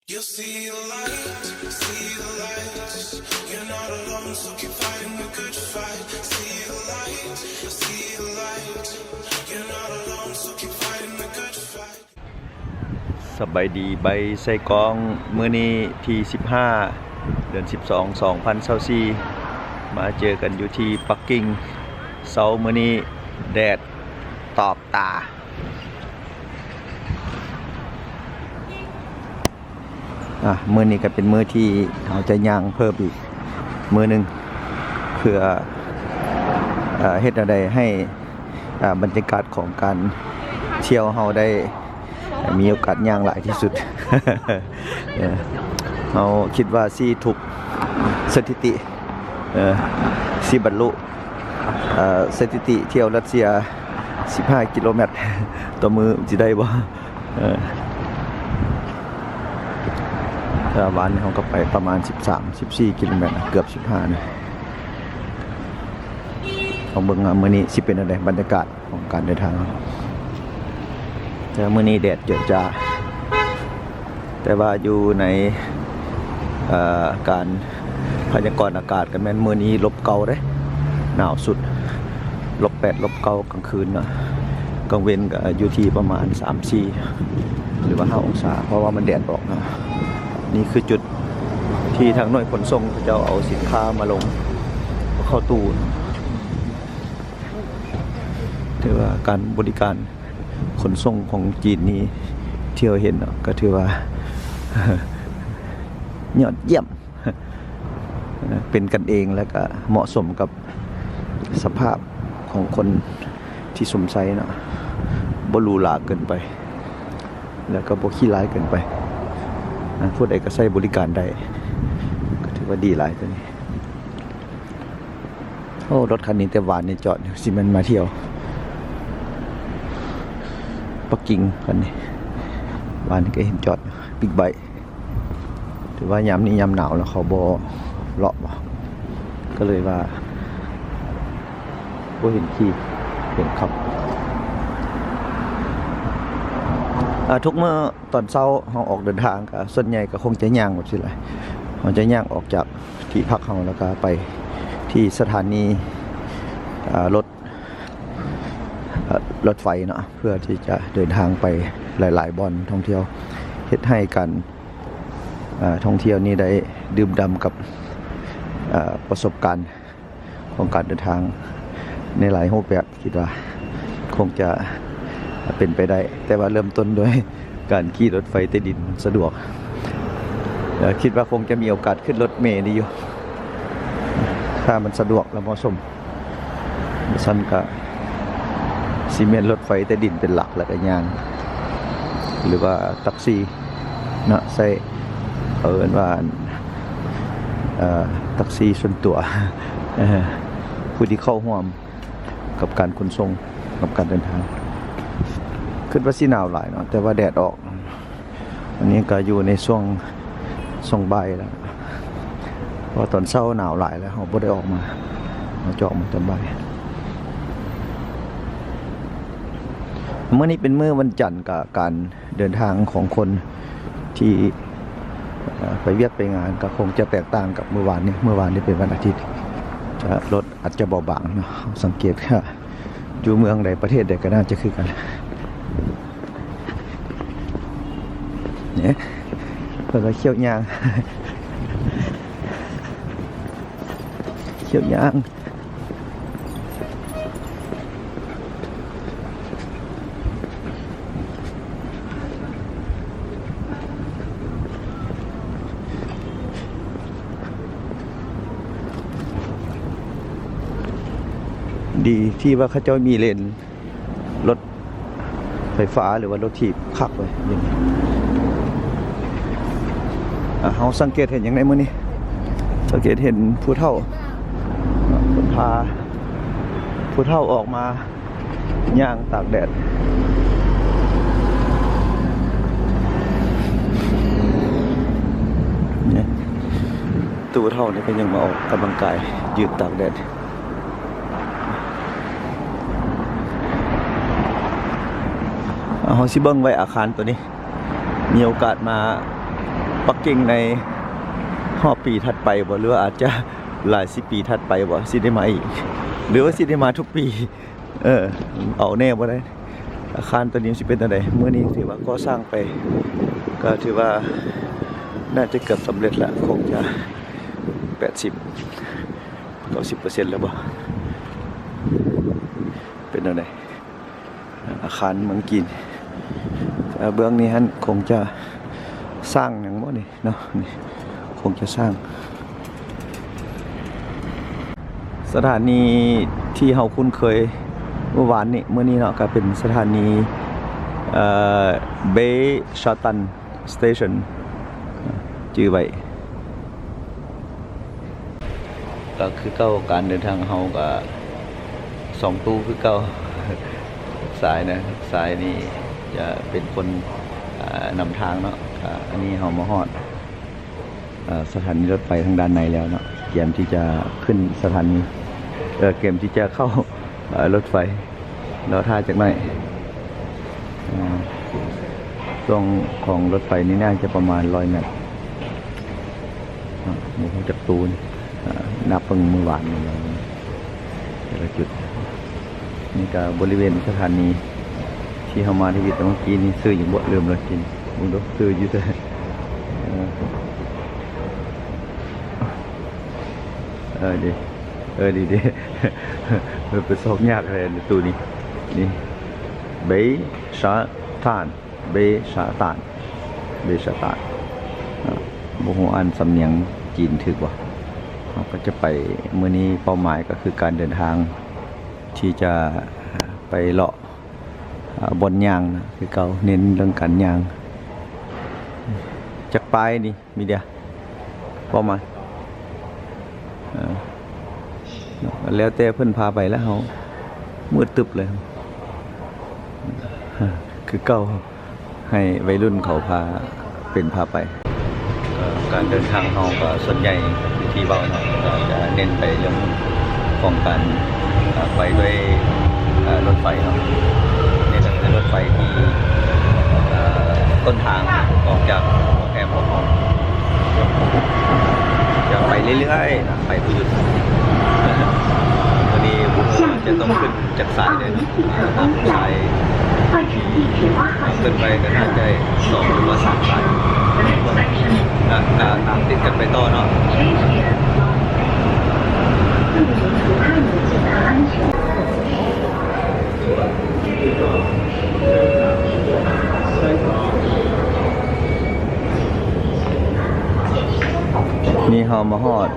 You'll see the light, see the light. You're not alone, so keep fighting the good fight. See the light, see the light. You're not alone, so keep fighting the good fight. ສະບາຍດີ ໃບໄຊກອງ ມື້ນີ້ທີສິບຫ້າ ເດືອນສິບສອງ ສອງພັນຊາວສີ່ ມາເຈີກັນຢູ່ທີ່ປັກກິ່ງ. ເຊົ້າມື້ນີ້ແດດຕອບຕາ. ອາ ມື້ນີ້ກໍເປັນມື້ທີ່ເຮົາຈະຍ່າງເພີ່ມອີກມື້ໜຶ່ງ ເພື່ອ ເອີ ເຮັດແນວໃດໃຫ້ ອາ ບັນຍາກາດຂອງການທ່ຽວເຮົາໄດ້ມີໂອກາດຍ່າງຫຼາຍທີ່ສຸດ. ເອີ ເຮົາຄິດວ່າຊິທຸບສະຖິຕິ ເອີ ຊິບັນລຸ ເອີ ສະຖິຕິທ່ຽວຣັດເຊຍສິບຫ້າກິໂລແມັດຕໍ່ມື້ ຊິໄດ້ບໍ່? ເອີ ແຕ່ວ່າວານນີ້ເຮົາກໍໄປປະມານສິບສາມ ສິບສີ່ກິໂລແມັດ ເກືອບສິບຫ້ານະ. ລອງເບິ່ງວ່າມື້ນີ້ຊິເປັນແນວໃດ ບັນຍາກາດຂອງການເດີນທາງເຮົາ. ແຕ່ມື້ນີ້ແດດເຈີຈາ ແຕ່ວ່າຢູ່ໃນ ເອີ ການພະຍາກອນອາກາດກໍແມ່ນມື້ນີ້ລົບເກົ້າເດ້ ໜາວສຸດ ລົບແປດ ລົບເກົ້າ ກາງຄືນເນາະ. ກາງເວັນກໍຢູ່ທີ່ປະມານສາມສີ່ ຫຼືວ່າຫ້າອົງສາ ເພາະວ່າມັນແດດອອກເນາະ. ນີ້ຄືຈຸດທີ່ທາງໜ່ວຍຂົນສົ່ງເຂົາເຈົ້າເອົາສິນຄ້າມາລົງເຂົ້າຕູ້. ຖືວ່າການບໍລິການຂົນສົ່ງຂອງຈີນນີ້ ທີ່ເຮົາເຫັນເນາະ ກໍຖືວ່າຍອດຢ້ຽມ ເປັນກັນເອງ ແລ້ວກໍເໝາະສົມກັບສະພາບຂອງຄົນທີ່ຊົມໃຊ້ເນາະ ບໍ່ຫຼູຫຼາເກີນໄປ ແລ້ວກໍບໍ່ຂີ້ຮ້າຍເກີນໄປ. ອາ ຜູ້ໃດກໍໃຊ້ບໍລິການໄດ້ ກໍຖືວ່າດີຫຼາຍຕົວນີ້. ໂອ້ ລົດຄັນນີ້ແຕ່ວານນີ້ຈອດຢູ່ ຊິແມ່ນມາທ່ຽວປັກກິ່ງຄັນນີ້. ວານນີ້ກໍເຫັນຈອດ ບິກໄບ. ຖືວ່າຍາມນີ້ຍາມໜາວແລ້ວເຂົາບໍ່ເລາະບໍ່ ກໍເລີຍວ່າບໍ່ເຫັນຂີ່ ເຫັນຂັບ. ອາ ທຸກມື້ຕອນເຊົ້າເຮົາອອກເດີນທາງ ກໍສ່ວນໃຫຍ່ກໍຄົງຈະຍ່າງແບບຊີ້ແຫຼະ. ເຮົາຈະຍ່າງອອກຈາກທີ່ພັກເຮົາ ແລ້ວກໍໄປທີ່ສະຖານີ ອາ ລົດ ເອີ ລົດໄຟເນາະ ເພື່ອທີ່ຈະເດີນທາງໄປຫຼາຍໆບ່ອນທ່ອງທ່ຽວ ເຮັດໃຫ້ການ ເອີ ທ່ອງທ່ຽວນີ້ໄດ້ດື່ມດ່ຳກັບ ເອີ ປະສົບການຂອງການເດີນທາງໃນຫຼາຍຮູບແບບ. ຄິດວ່າຄົງຈະເປັນໄປໄດ້ ແຕ່ວ່າເລີ່ມຕົ້ນດ້ວຍການຂີ່ລົດໄຟໃຕ້ດິນ ມັນສະດວກ. ເອີ ຄິດວ່າຄົງຈະມີໂອກາດຂຶ້ນລົດເມນີ້ຢູ່ ຖ້າມັນສະດວກ ແລະ ເໝາະສົມ. ບໍ່ຊັ້ນກະຊິແມ່ນລົດໄຟໃຕ້ດິນເປັນຫຼັກ ແລ້ວກະຍ່າງ ຫຼືວ່າແທັກຊີເນາະ ໃຊ້ ເຂົາເອີ້ນວ່າ ເອີ ແທັກຊີສ່ວນຕົວ ເອີ ຜູ້ທີ່ເຂົ້າຮ່ວມກັບການຂົນສົ່ງ ກັບການເດີນທາງ. ຄິດວ່າຊິໜາວຫຼາຍເນາະ ແຕ່ວ່າແດດອອກ. ອັນນີ້ກໍຢູ່ໃນຊ່ວງ ຊ່ວງບ່າຍແລ້ວ ເພາະວ່າຕອນເຊົ້າໜາວຫຼາຍແລ້ວ ເຮົາບໍ່ໄດ້ອອກມາ ເຮົາຈະອອກມາຕອນບ່າຍ. ມື້ນີ້ເປັນມື້ວັນຈັນ ກະການເດີນທາງຂອງຄົນທີ່ ເອີ ໄປວຽກໄປງານ ກໍຄົງຈະແຕກຕ່າງກັບມື້ວານນີ້. ມື້ວານນີ້ເປັນວັນອາທິດ ຈະ ລົດອາດຈະເບົາບາງເນາະ. ເຮົາສັງເກດວ່າ ຢູ່ເມືອງໃດ ປະເທດໃດກໍໜ້າຈະຄືກັນ. ນີ້ ເພິ່ນວ່າຂ້ຽວຍ່າງ ຂ້ຽວຍ່າງ. ດີທີ່ວ່າເຂົາເຈົ້າມີເລນລົດໄຟຟ້າ ຫຼືວ່າລົດຖີບຄັກໄວ້. ອາ ເຮົາສັງເກດເຫັນຫຍັງໃນມື້ນີ້? ສັງເກດເຫັນຜູ້ເຖົ້າ ເພິ່ນພາຜູ້ເຖົ້າອອກມາ ຍ່າງຕາກແດ. ນີ້ ຕູ້ເຖົ້ານີ້ເພິ່ນຍັງມາອອກກຳລັງກາຍ ຢືນຕາກແດດ. ເຮົາຊິເບິ່ງໄວ້ອາຄານໂຕນີ້. ມີໂອກາດມາ ປັກກິ່ງໃນຮອບປີຖັດໄປບໍ່ ຫຼືວ່າອາດຈະຫຼາຍສິບປີຖັດໄປບໍ່ ຊິໄດ້ມາອີກ ຫຼືວ່າຊິໄດ້ມາທຸກປີ? ເອີ ເອົາແນ່ບໍ່ໄດ້. ອາຄານໂຕນີ້ມັນຊິເປັນແນວໃດ? ມື້ນີ້ຖືວ່າກໍ່ສ້າງໄປ ກໍຖືວ່າໜ້າຈະເກືອບສຳເລັດລະ ຄົງຈະແປດສິບ ເກົ້າສິບເປີເຊັນແລ້ວບໍ່? ເປັນແນວໃດ? ອາຄານເມືອງຈີນ ເບື້ອງນີ້ຫັ້ນຄົງຈະສ້າງຫຍັງບໍ່ນີ້ເນາະ ນີ້ຄົງຈະສ້າງ. ສະຖານີທີ່ເຮົາຄຸ້ນເຄີຍເມື່ອວານນີ້ ມື້ນີ້ເນາະ ກໍເປັນສະຖານີ ເອີ ເບຊາຕັນ Station ຈື່ໄວ້. ກໍຄືເກົ່າ ການເດີນທາງເຮົາກໍສອງຕູ້ຄືເກົ່າ. ສາຍນະ ສາຍນີ້ຈະເປັນຄົນ ອາ ນຳທາງເນາະ. ອາ ອັນນີ້ເຮົາມາຮອດ ອາ ສະຖານີລົດໄຟທາງດ້ານໃນແລ້ວເນາະ ກຽມທີ່ຈະຂຶ້ນສະຖານີ ເອີ ກຽມທີ່ຈະເຂົ້າ ເອີ ລົດໄຟ. ລໍຖ້າຈັກໜ້ອຍ. ອາ ຊ່ວງຂອງລົດໄຟນີ້ໜ້າຈະປະມານຮ້ອຍແມັດ. ອາ ບໍ່ຮູ້ຈັກຕູ້ນີ້ ອາ ນັບເບິ່ງມື້ວານນີ້ແລ້ວ ແຕ່ລະຈຸດ. ນີ້ກະບໍລິເວນສະຖານີທີ່ເຮົາມາທຳອິດເມື່ອກີ້ນີ້ ຊື່ຫຍັງບໍ່ ລືມແລ້ວ ກິນ ເບິ່ງດູ ຊື່ຢູ່ໃສ? ເອີ ເອີ ດີ ເອີ ດີເດ ໄປຊອກຍາກແທ້ຕູ້ນີ້. ນີ້ ເບຊາຕານ ເບຊາຕານ ເບຊາຕານ. ອາ ບໍ່ຮູ້ອ່ານສຳນຽງຈີນຖືກບໍ່? ເຮົາກໍຈະໄປ ມື້ນີ້ເປົ້າໝາຍກໍຄືການເດີນທາງທີ່ຈະໄປເລາະ ອາ ບ່ອນຍ່າງນະ ຄືເກົ່າ ເນັ້ນເລື່ອງການຍ່າງ. ຈັກປາຍນີ້ ມີເດ ປະມານ ເອີ ແລ້ວແຕ່ເພິ່ນພາໄປແລ້ວ ເຮົາມືດຕຶບເລີຍ. ຄືເກົ່າ ໃຫ້ໄວລຸ້ນເຂົາພາເປັນພາໄປ. ເອີ ການເດີນທາງເຮົາກໍສ່ວນໃຫຍ່ ທີ່ເວົ້າເນາະ ກໍຈະເນັ້ນໄປເລື່ອງຂອງການ ເອີ ໄປດ້ວຍ ເອີ ລົດໄຟເນາະ. ນີ້ກໍຄືລົດໄຟທີ່ ເອີ ຕົ້ນທາງອອກຈາກໂຮງແຮມຂອງເຮົາ ຈະໄປເລື້ອຍໆນະ ໄປບໍ່ຢຸດ. ມື້ນີ້ບໍ່ຮູ້ວ່າຈະຕ້ອງຂຶ້ນ ຈັກສາຍເດ້ເນາະ ອາ ສາຍທີ່ເພິ່ນໄປກໍໜ້າຈະສອງ ຫຼືວ່າສາມສາຍ ກະ ກະຕາມຕິດກັນໄປຕໍ່ເນາະ. ນີ້ເຮົາມາຮອດ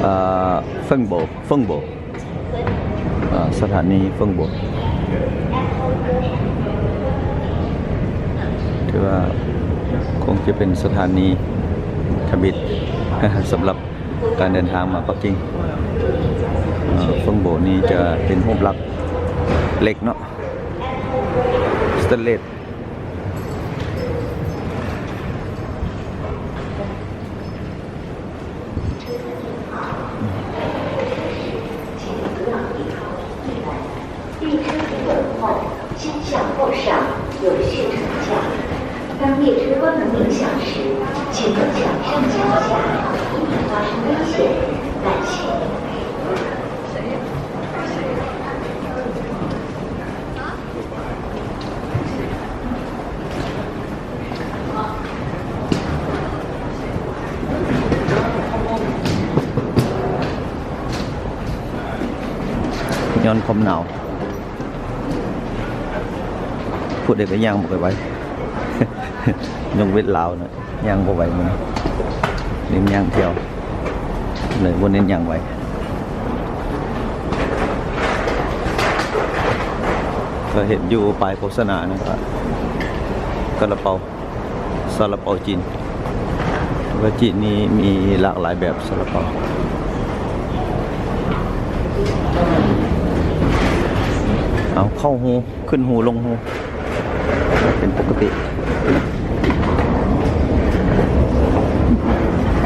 ເອີ ເຟິງໂບ ເຟິງໂບ ອາ ສະຖານີເຟິງໂບ ຖືວ່າຄົງຈະເປັນສະຖານີທຳອິດ ສຳລັບການເດີນທາງມາປັກກິ່ງ. ອາ ເຟິງໂບນີ້ຈະເປັນຮູບລັກເຫຼັກເນາະ ສະເຕນເລດ. 列车停稳后，请向后上有序车架。当列车功能影响时，请从墙上降下，以免发生危险。感谢。 ຍ້ອນຄວາມໜາວ ຜູ້ໃດກໍຍ່າງບໍ່ຄ່ອຍໄວ ຍົກເວັ້ນລາວນະ. ຍ່າງບໍ່ໄວມື້ນີ້ ເນັ້ນຍ່າງທ່ຽວ ເລີຍບໍ່ເນັ້ນຍ່າງໄວ. ກໍເຫັນຢູ່ປ້າຍໂຄສະນານະ ກະລາເປົາ ຊາລາເປົາຈີນ. ແຕ່ວ່າຈີນນີ້ມີຫຼາກຫຼາຍແບບຊາລາເປົາ. ເອົາ ເຂົ້າຮູ ຂຶ້ນຮູ ລົງຮູ ເປັນປົກກະຕິ.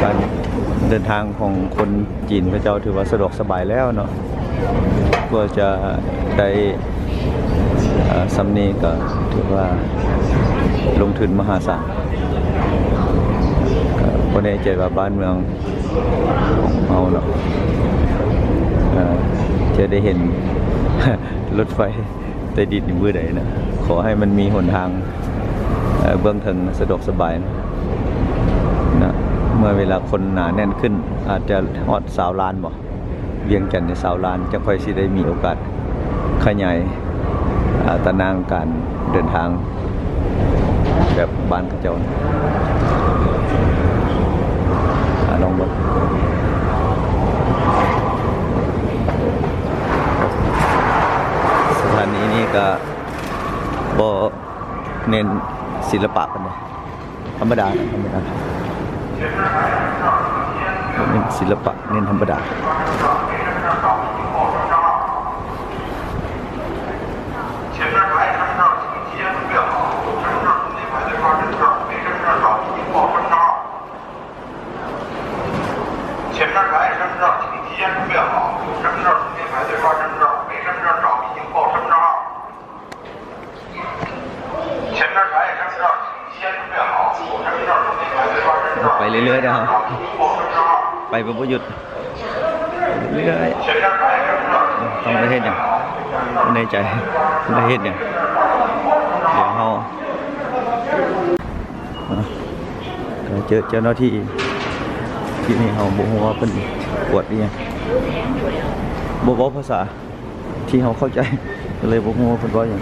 ການເດີນທາງຂອງຄົນຈີນເຂົາເຈົ້າຖືວ່າສະດວກສະບາຍແລ້ວເນາະ ກວ່າຈະໄດ້ ເອີ ສ່ຳນີ້ກໍຖືວ່າລົງທຶນມະຫາສານ. ບໍ່ແນ່ໃຈວ່າບ້ານເມືອງຂອງເຮົາເນາະ ເອີ ຈະໄດ້ເຫັນລົດໄຟໃຕ້ດິນຢູ່ມື້ໃດນະ. ຂໍໃຫ້ມັນມີຫົນທາງ ເອີ ເບື້ອງເທິງສະດວກສະບາຍນະ. ເມື່ອເວລາຄົນໜາແໜ້ນຂຶ້ນ ອາດຈະຮອດຊາວລ້ານບໍ? ວຽງຈັນນີ້ຊາວລ້ານ ຈັ່ງຄ່ອຍຊິໄດ້ມີໂອກາດຂະຫຍາຍ ອາ ຕາໜ່າງການເດີນທາງແບບບ້ານເຂົາເຈົ້າ. ອາ ລອງເບິ່ງ ສະຖານີນີ້ກະບໍ່ເນັ້ນສິລະປະປານໃດ. ທຳມະດາ ທຳມະດາ ເນັ້ນສິລະປະ ເນັ້ນທຳມະດາ. ໄປເລື້ອຍໆເດີ ໄປແບບບໍ່ຢຸດ ເລື້ອຍໆ ຕ້ອງໄປເຮັດຫຍັງ ໃນໃຈ ໄປເຮັດຫຍັງ ດຽວເຮົາ ເອີ ເຈີເຈົ້າໜ້າທີ່ ທີ່ນີ້ເຮົາບໍ່ຮູ້ວ່າເພິ່ນກວດອີ່ຫຍັງ ບໍ່ເວົ້າພາສາ ທີ່ເຮົາເຂົ້າໃຈ ກໍເລີຍບໍ່ຮູ້ວ່າເພິ່ນເວົ້າຫຍັງ.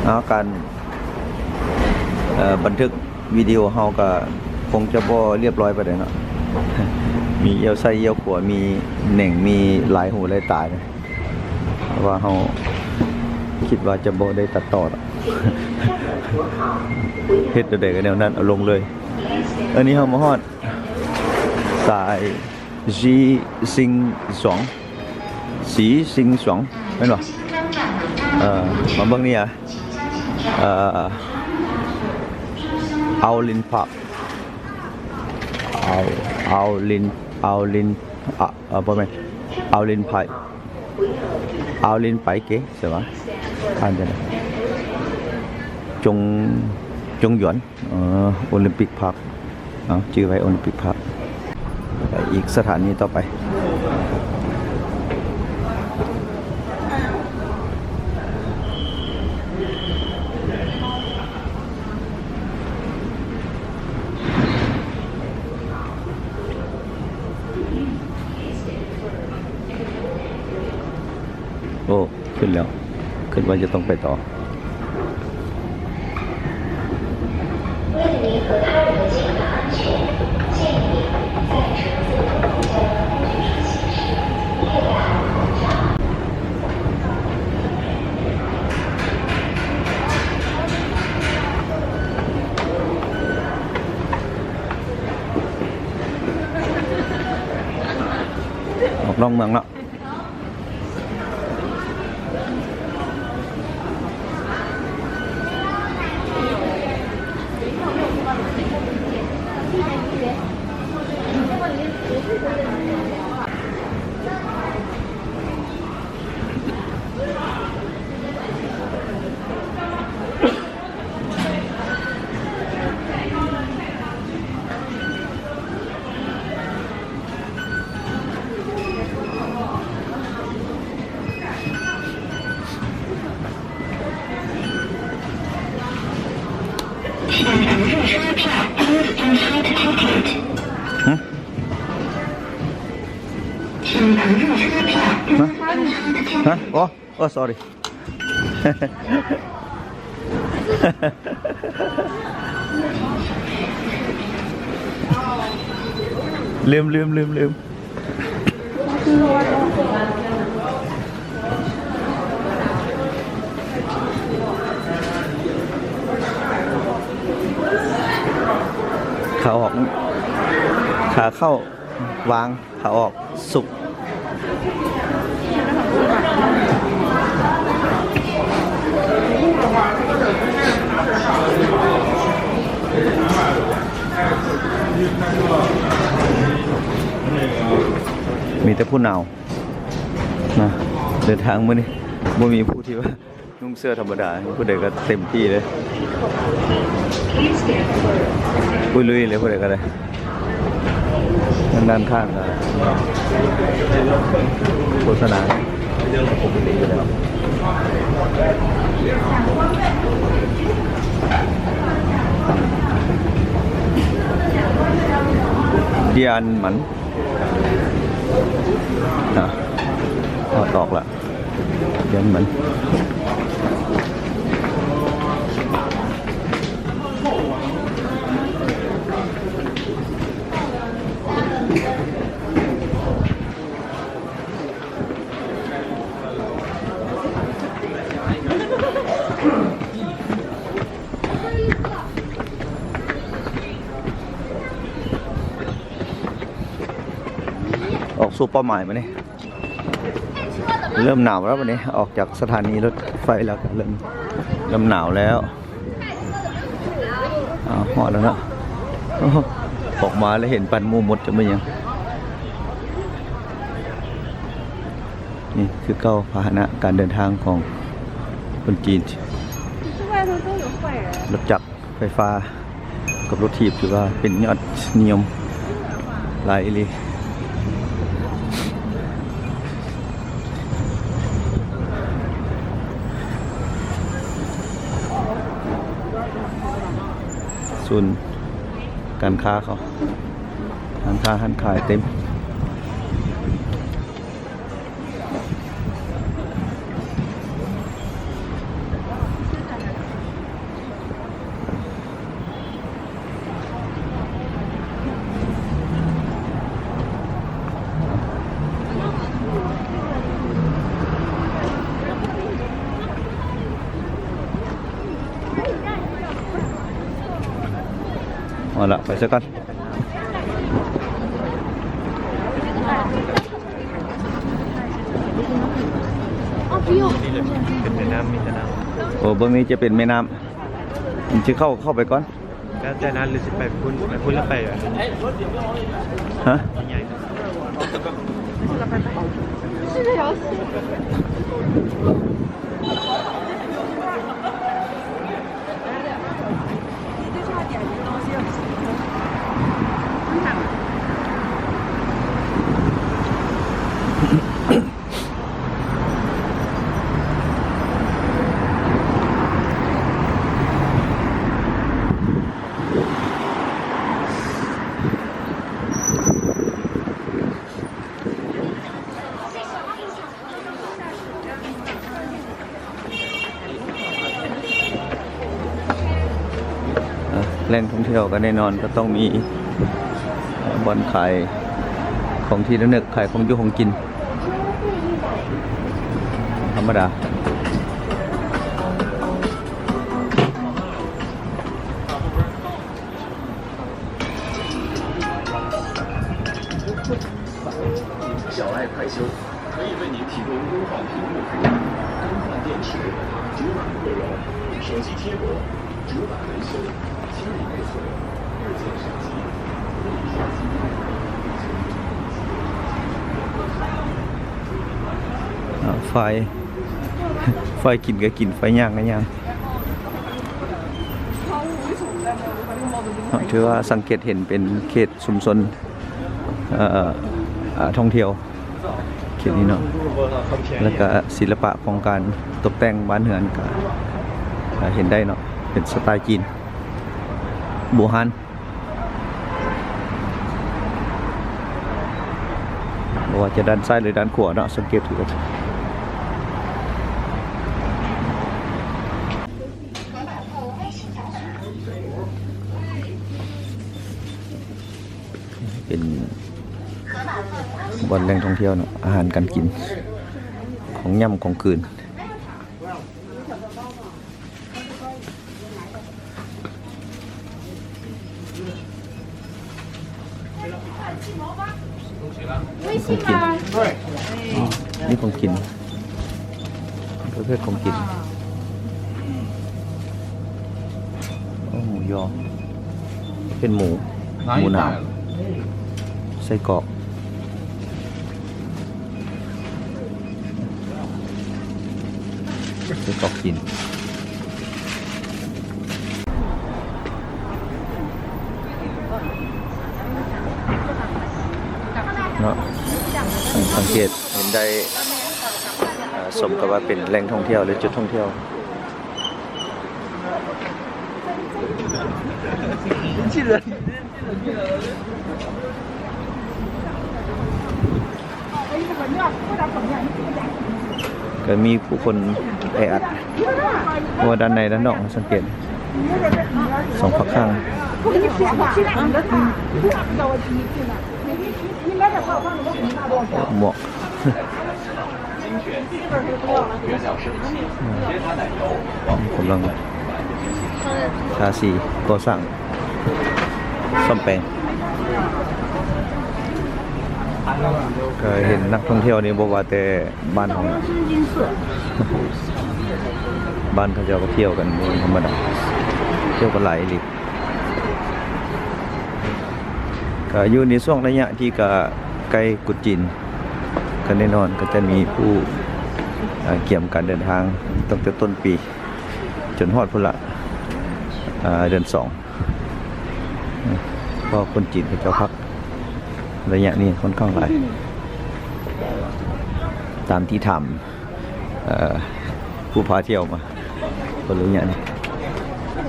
ເອົາ ການ ເອີ ບັນທຶກວິດີໂອເຮົາກໍຄົງຈະບໍ່ລຽບຮ້ອຍປານໃດເນາະ ມີລ້ຽວຊ້າຍລ້ຽວຂວາ ມີແໜງ ມີຫຼາຍຫູຫຼາຍຕາ ເພາະວ່າເຮົາຄິດວ່າຈະບໍ່ໄດ້ຕັດຕໍ່ດອກ ເຮັດແນວໃດກໍແນວນັ້ນ ເອົາລົງເລີຍ. ອັນນີ້ເຮົາມາຮອດ ສາຍຊີຊິງສວງ ສີຊິງສວງ ແມ່ນບໍ່? ເອີ ມາເບິ່ງນີ້ອະ ເອີ ອາວລິນພາກ ອາວ ອາວລິນ ອາວລິນ ອາ ເອີ ບໍ່ແມ່ນ ອາວລິນໄພ ອາວລິນໄປເກ ໃຊ່ຫວາ? ອ່ານຈັ່ງໃດ? ຈົງ ຈົງຢວນ. ເອີ ໂອລິມປິກພາກ ເອົາ ຈື່ໄວ້ ໂອລິມປິກພາກ ໄປອີກສະຖານີຕໍ່ໄປ. ໂອ້ ຂຶ້ນແລ້ວ ຄິດວ່າຈະຕ້ອງໄປຕໍ່. ອອກນອກເມືອງເນາະ. ຮະ? ຮະ? ອໍ ອໍ sorry. ລືມ ລືມ ລືມ ລືມ. ຂາອອກ ຂາເຂົ້າວາງ ຂາອອກສຸກ. ມີແຕ່ຜູ້ໜາວນະ ເດີນທາງມື້ນີ້ ບໍ່ມີຜູ້ທີ່ວ່າ ນຸ່ງເສື້ອທຳມະດາ ຜູ້ໃດກໍເຕັມທີ່ເລີຍ ລຸຍໆເລີຍ ຜູ້ໃດກໍໄດ້. ທາງດ້ານຂ້າງກໍໂຄສະນາ ດຽນມັນ ອ່ະ ຖອດອອກລະ ດຽນມັນ. ອອກສູ່ເປົ້າໝາຍບາດນີ້ ເລີ່ມໜາວແລ້ວບາດນີ້ ອອກຈາກສະຖານີລົດໄຟແລ້ວ ເລີ່ມ ເລີ່ມໜາວແລ້ວ. ອ້າວ ຮອດແລ້ວເນາະ ໂອ້ໂຫ ອອກມາແລ້ວເຫັນປັນໝູ່ໝົດ ຈະແມ່ນຫຍັງ. ນີ້ຄືເກົ່າ ພາຫະນະການເດີນທາງຂອງຄົນຈີນ ລົດຈັກໄຟຟ້າກັບລົດຖີບ ຖືວ່າເປັນຍອດນິຍົມຫຼາຍອີ່ຫຼີ. ສູນການຄ້າເຂົາ ຮ້ານຄ້າຮ້ານຂາຍເຕັມ. ເອົາລະ ໄປຊະກ່ອນ. ເປັນແມ່ນ້ຳ ມີແຕ່ນ້ຳ. ໂອ້ ເບື້ອງນີ້ຈະເປັນແມ່ນ້ຳ ມັນຊິເຂົ້າ ເຂົ້າໄປກ່ອນ ແລ້ວແຕ່ນັ້ນ ຫຼືຊິໄປພຸ້ນ ໄປພຸ້ນແລ້ວໄປ ຮະ? ໃຫຍ່. ອ່າ ແຫຼ່ງທ່ອງທ່ຽວກໍແນ່ນອນ ກໍຕ້ອງມີ ເອ່ອ ບ່ອນຂາຍຂອງທີ່ລະນຶກ ຂາຍຂອງຢູ່ຂອງກິນ ທຳມະດາ. 小爱快修可以为您提供更换屏幕服务、更换电池、主板扩容、手机贴膜、主板维修、清理内存、部件升级、物理升级、ອ່າ ໄຟ ໄຟກິນກໍກິນ ໄຟຍ່າງກໍຍ່າງ. ຖືວ່າສັງເກດເຫັນເປັນເຂດຊຸມຊົນ ເອີ ທ່ອງທ່ຽວເຂດນີ້ເນາະ ແລ້ວກະສິລະປະຂອງການຕົກແຕ່ງບ້ານເຮືອນກະເຫັນໄດ້ເນາະ ເປັນສະໄຕຈີນ ບູຮານ ບໍ່ວ່າຈະດ້ານຊ້າຍ ຫຼື ດ້ານຂວາເນາະ ສັງເກດຖືກ ເປັນບ່ອນແຫຼ່ງທ່ອງທ່ຽວເນາະ ອາຫານການກິນ ຂອງຫຍ້ຳຂອງກືນ. ຂອງກິນ ຂອງກິນ ອືມ ນີ້ຂອງກິນ ປະເພດຂອງກິນ ໂອ້ ໝູຢໍ ເປັນໝູ ໝູໜາວ ໄສ້ກອກ. ເປັນຂອງກິນເນາະ ສັງເກດເຫັນໄດ້ ເອີ່ ສົມກັບວ່າເປັນແຫຼ່ງທ່ອງທ່ຽວ ຫຼື ຈຸດທ່ອງທ່ຽວ. ກໍມີຜູ້ຄົນແອອັດ ເພາະວ່າດ້ານໃນດ້ານນອກ ສັງເກດສອງຟາກຂ້າງ ໝວກ ກຳລັງທາສີກໍ່ສ້າງ ສ້ອມແປງ ກໍເຫັນນັກທ່ອງທ່ຽວນີ້ ບໍ່ວ່າແຕ່ບ້ານເຮົາ ບ້ານເຂົາເຈົ້າກໍທ່ຽວກັນບໍ່ທຳມະດາ ທ່ຽວກັນຫຼາຍອີ່ຫຼີ. ກໍຢູ່ໃນຊ່ວງໄລຍະທີ່ກໍໃກ້ກຸດຈີນ ກໍແນ່ນອນກໍຈະມີຜູ້ ເອີ່ ກຽມການເດີນທາງຕັ້ງແຕ່ຕົ້ນປີ ຈົນຮອດພຸ້ນລະ ເດືອນສອງ ເພາະຄົນຈີນເຂົາເຈົ້າພັກໄລຍະນີ້ຄ່ອນຂ້າງຫຼາຍ ຕາມທີ່ຖາມ ເອີ່ ຜູ້ພາທ່ຽວມາ ເພິ່ນໄລຍະນີ້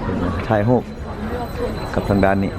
ເພິ່ນມາຖ່າຍຮູບກັບທາງດ້ານນີ້.